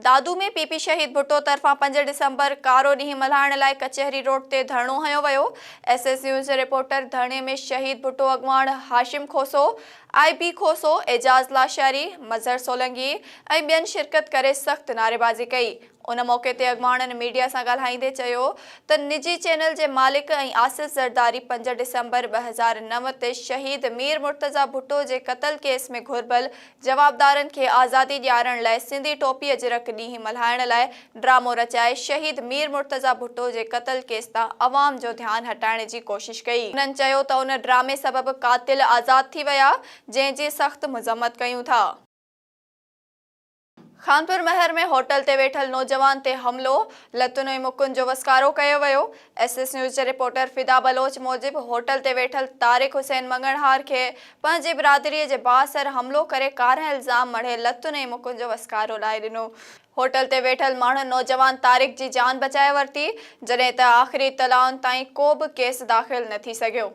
Dadu ۾ P P شهيد ڀٽو طرفان پنج ڊسمبر ڪارو ڏينهن ملهائڻ لاء ڪچهري روڊ تي ڌرڻو هنيو ويو. ايس ايس نيوز جي رپورٽر ڌرڻي ۾ شهيد ڀٽو اڳواڻ هاشم کوسو، آء بي کوسو، اعجاز لاشاري، مظهر سولنگي ۽ ٻين شرڪت ڪري سخت نعريبازي ڪئي. ان موقعي تي اڳواڻن ميڊيا سان ڳالهائيندي چيو ته نجي چينل جي مالڪ ۽ آصف زرداري پنج ڊسمبر 2009 تي شهيد مير مرتضيٰ ڀٽو جي قتل ڪيس ۾ گهربل جوابدارن کي آزادي ڏيارڻ لاء سنڌي ٽوپي اجرڪ ڏينهن ملهائڻ لاء ڊرامو رچائي شهيد مير مرتضيٰ ڀٽو جي قتل ڪيس تان عوام جو ڌيان هٽائڻ جي ڪوشش ڪئي. هنن چيو ته ان ڊرامي سبب قاتل آزاد ٿي ويا، جنهن جي سخت مذمت ڪيون ٿا. خانپور مهر ۾ هوٽل تي ويٺل نوجوان تي حملو، لتن ۽ مڪن جو وسڪارو ڪيو ويو. ايس ايس نيوز جي رپورٽر فدا بلوچ موجب هوٽل تي ويٺل طارق حسين مڱڻهار کي پنهنجي برادري جي بااثر حملو ڪري ڪارنهن الزام مڙهي لتن ۽ مڪن جو وسڪارو لائي ڏنو. هوٽل تي ويٺل ماڻهن نوجوان طارق جي جان بچائي ورتي، جڏهن ته آخري اطلاعن تائين ڪو به ڪيس داخل نه ٿي سگهيو.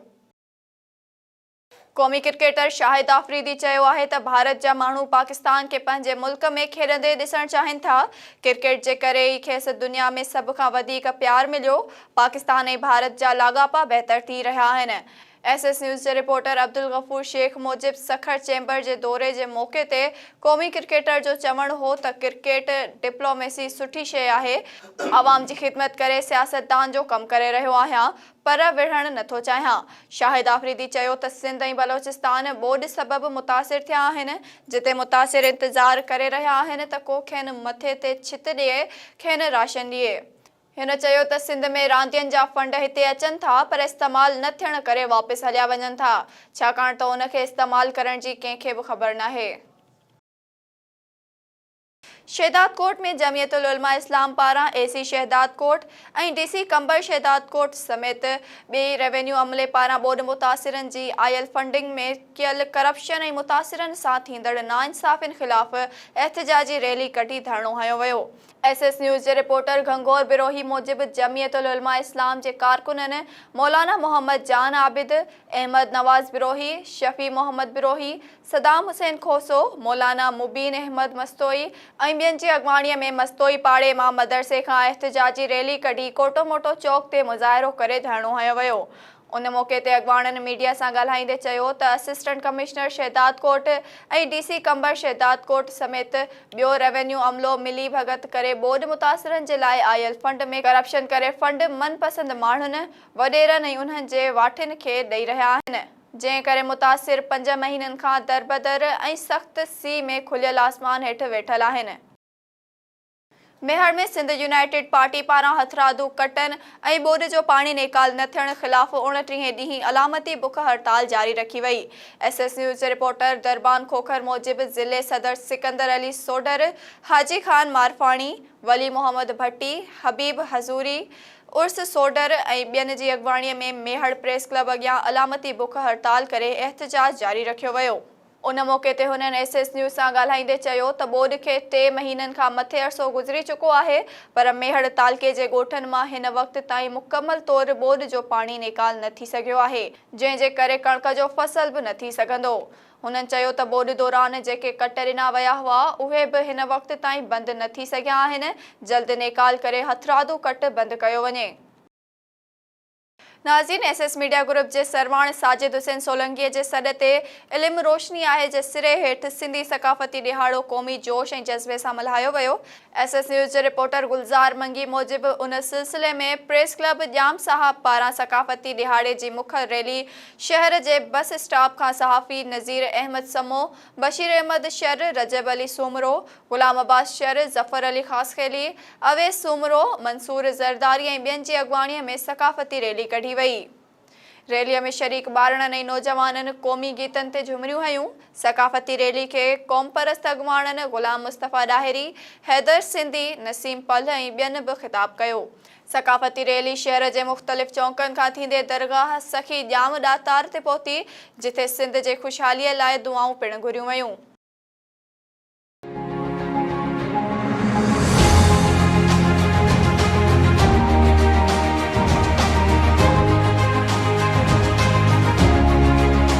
قومي ڪرڪيٽر شاهد آفريدي چيو آهي ته ڀارت جا ماڻهو پاڪستان کي پنهنجي ملڪ ۾ کيڏندي ڏسڻ چاهين ٿا، ڪرڪيٽ جي ڪري ئي کيس دنيا ۾ سڀ کان وڌيڪ پيار مليو، پاڪستان ۽ ڀارت جا لاڳاپا بهتر ٿي رهيا آهن. ايس ايس نيوز جي رپورٽر عبدالغفور شيخ موجب سکر چيمبر جي دوري جي موقعي تي قومي ڪرڪيٽر جو چوڻ هو ته ڪرڪيٽ ڊپلوميسي سٺي شيء آهي، عوام جي خدمت ڪري سياستدان جو ڪم ڪري رهيو آهيان، پر وڙهڻ نه ٿو چاهيان. شاهد آفريدي چيو ته سنڌ ۽ بلوچستان ٻوڏ سبب متاثر ٿيا آهن، جتي متاثر انتظار ڪري رهيا آهن ته ڪو کين مٿي تي ڇت ڏئي، کين راشن ڏئي. هن چيو ته سنڌ ۾ راندين جا فنڊ هتي اچن ٿا پر استعمال نه ٿيڻ ڪري واپس هليا وڃن ٿا، ڇاڪاڻ ته ان کي استعمال ڪرڻ جي ڪنهن کي به خبر ناهي. شهدادڪوٽ ۾ جمعيت العلماء اسلام پاران A C Shahdadkot ۽ D C Qambar Shahdadkot سميت ٻئي روينيو عملي پاران ٻوڏ متاثرن جي آيل فنڊنگ ۾ ڪيل ڪرپشن ۽ متاثرن سان ٿيندڙ ناانصافين خلاف احتجاجي ريلي ڪڍي ڌرڻو هنيو ويو. ايس ايس نيوز جي رپورٽر گهنگهور بروهي موجب جمعيت العلماء اسلام جي ڪارڪنن مولانا محمد جان عابد، احمد نواز بروهي، شفيع محمد بروهي، صدام حسين کوسو، مولانا مبين احمد مستوئي ۽ ٻين جي اڳواڻي ۾ مستوئي پاڙي مان مدرسي کان احتجاجي ريلي ڪڍي ڪوٽو موٽو چوڪ تي مظاهرو ڪري ڌرڻو هنيو ويو. ان موقعي تي اڳواڻن ميڊيا سان ڳالهائيندي چيو ته assistant commissioner Shahdadkot ۽ D C Qambar Shahdadkot سميت ٻيو روينيو عملو ملي ڀڳت ڪري ٻوڏ متاثرن جي لاء آيل فنڊ ۾ ڪرپشن ڪري فنڊ من پسند ماڻهن، وڏيرن ۽ انهن جي واٺين کي ڏئي رهيا آهن. جنهن ڪري متاثر پنج مهينن کان دربدر ۽ سخت سيء ۾ کليل آسمان هيٺ ويٺل آهن. ميهڙ ۾ سنڌ يونائيٽيڊ پارٽي پاران هٿرادو ڪٽن ۽ ٻوڏ جو پاڻي نيڪال نه ٿيڻ خلاف اڻٽيهين ڏينهن علامتي بک هڙتال جاري رکي وئي. ايس ايس نيوز جي رپورٽر دربان کوکر موجب ضلعي صدر سڪندر علي سوڍر، حاجي خان مارفاڻي، ولي محمد ڀٽي، حبيب حضوري، عرس سوڍر ۽ ٻين جي اڳواڻي ۾ ميهڙ پريس ڪلب اڳيان علامتي بک هڙتال ڪري احتجاج جاري رکيو ويو. ان موقعي تي هنن ايس ايس نيوز سان ڳالهائيندي چيو ته ٻوڏ کي ٽي مهينن کان مٿي عرصو گذري چڪو آهي پر ميهڙ تعلقي جي ڳوٺن مان هن وقت تائين مڪمل طور ٻوڏ جو پاڻي نيڪال نه ٿي سگهيو آهي جنهن جي ڪري ڪڻڪ جو فصل به نه ٿي سگهندو. هنن چيو ته ٻوڏ دوران جيڪي ڪٽ ڏنا ويا هئا اهي به هن وقت تائين بند نه ٿي سگهيا آهن، جلد نيڪال ڪري هٿرادو ڪٽ بند ڪيو وڃي. ناظرين ايس ايس ميڊيا گروپ جي سرواڻ ساجد حسين سولنگيء جي سڏ تي علم روشني آهي جي سري هيٺ سنڌي ثقافتي ڏهاڙو قومي جوش ۽ جذبي سان ملهايو ويو. ايس ايس نيوز جي رپورٽر گلزار منگي موجب ان سلسلي ۾ پريس ڪلب ڄام صاحب پاران ثقافتي ڏهاڙي جي مک ريلي شهر جي بس اسٽاپ کان صحافي نذير احمد سمو، بشير احمد شر، رجب علي سومرو، غلام عباس شر، ظفر علي خاصخيلي، اويس سومرو، منصور زرداري ۽ ٻين جي اڳواڻي ۾ ثقافتي ريلي ڪڍي وئي. ريليء ۾ شريڪ ٻارڙن ۽ نوجوانن قومي گيتن تي جهمريون هنيون. ثقافتي ريلي کي قومپرست اڳواڻن غلام مصطفيٰ ڏاهري، حيدر سنڌي، نسيم پلهه ۽ ٻين به خطاب ڪيو. ثقافتي ريلي شهر جي مختلف چونڪن کان ٿيندي درگاهه سخي ڄام ڏاتار تي پهتي، جتي سنڌ جي خوشحاليء لاء دعائون پڻ گهريون ويون.